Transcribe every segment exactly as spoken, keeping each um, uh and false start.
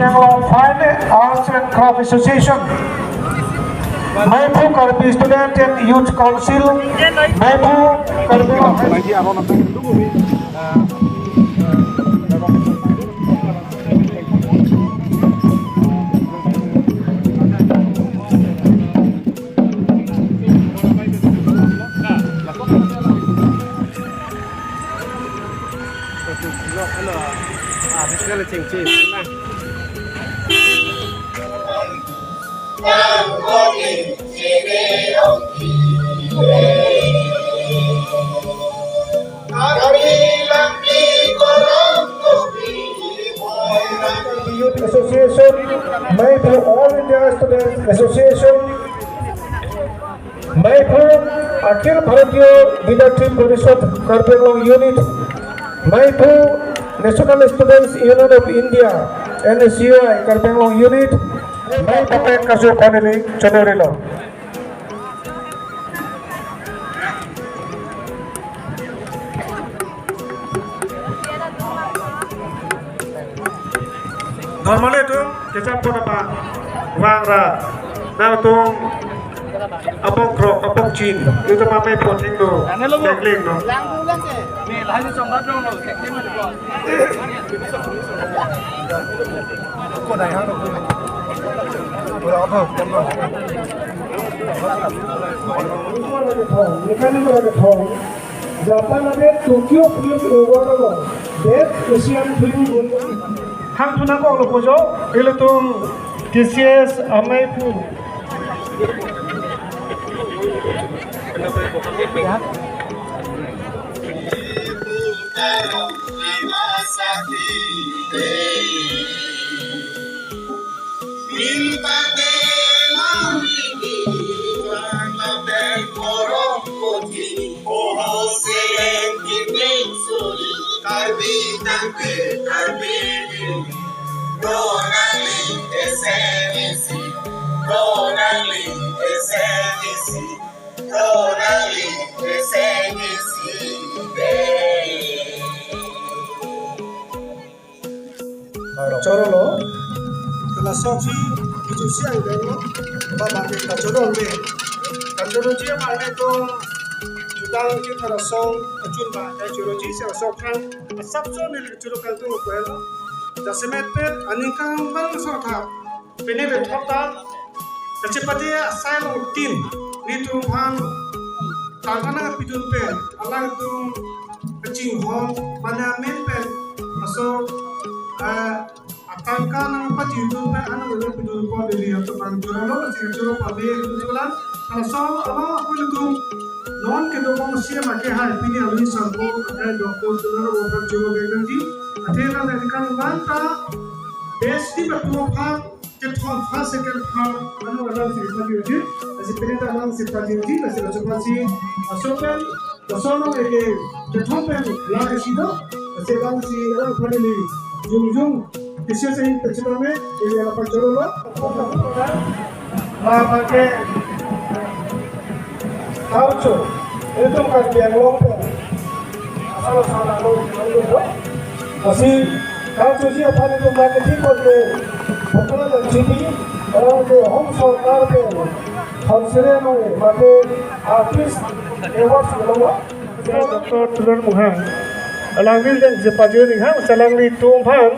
Anglong Fine Arts and Craft Association, Meiphu Karbi Student and Youth Council, Meiphu Karbi Anglong Youth Association, Meiphu All India Students Association, Meiphu Akhil Bharatiya Vidyarthi Parishad Karbi Anglong Unit, Meiphu National Students Union of India, N S U I Karbi Anglong Unit, Meiphu pen kasu family chonori lo. Normally tu kecap pun apa wang ra. Nah tu apong krok, apong chin. Itu mame poting tu. Tekling tu. Japan ave Tokyo Film Award along Best Asian Film. Hang thunang kok lo pujo, ilitum T C S Ameiphu. Choro lo. Kelasosi, itu siang deh lo. Baba kita choro deh. Kan choro ji apa deh tu? Jutang ji kelaso, acun ba, ya choro ji, kelaso kan. Asap so ni choro kan tu apa ya? Jasemet pen, aningkang bang so tha. Pini bethok ta kachepate asai alongtin nelitum aphan tangka nangpidun pen alangtum kachinghon mane amen pen laso, eh, atangka nangpajidun pen ano nangpidun pon dili atum abang choro lo, kaching choro pame itu lang. Laso alo ako nelitum non kedobom C M ake hai pini alui sarpo akai doktor Tuliram Ronghang choro bengkangji. Athe la nangkan manta best team atum aphan kethom aphan, second aphan, ano alangsi pajirji, lasi pini ta alangsi pajirji, lasi laso aphansi, laso pen, laso along eke, kethom pen, lang isi do, lasi alangsi, alang phan ili, jung jung, isi isi pachitame, ili alaphan choro lo. Mama ke, Kaucho, itum Karbi Anglong pen. Asal sana lo, lo, lo. Lasi, kauchoji aphan itum mati thik ko ke, bukla dan chibi, orang ke home sorkar ke, home sere no, mate artist awards lo. Doctor Tuliram Ronghang. Alangli dan jepajir ning hang, alangli atum aphan.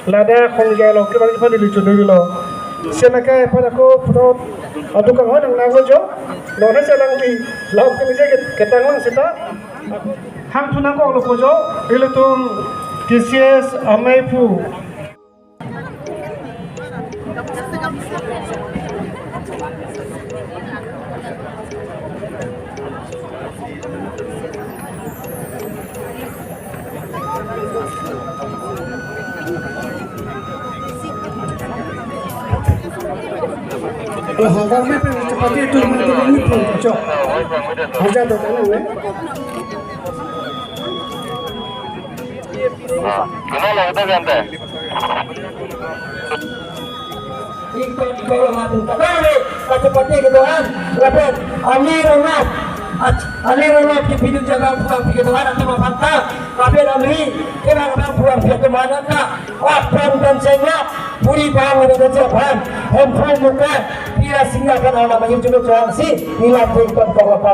Ladak Khongjai along kevang aphan ili chonori lo. Sena kai aphan ako photo aduk kanghon nangnang jo. Nona alangli lam kini je ketang lang seta. Hang thunang kok lo pujo, ilitum T C S Ameiphu. Kalau hongkong me pen chepate itu mati ini pun cocok. Aja do kan me. Ano lang ito, gente? Tingkong ikaw ang ating kabawi, kachepate kedoan, lapen, Ami Ronghang, Ach, ale rolo ke pidun jaga pulang pikir teman nanti mapan ta. Kape namri, kena kena pulang pikir teman nanti. Wah, pam dan sengak, puri pam ada kerja pam. Hemphu muka, pira singa kan anak mayu cuma tuang si, nilam pun pun kau apa.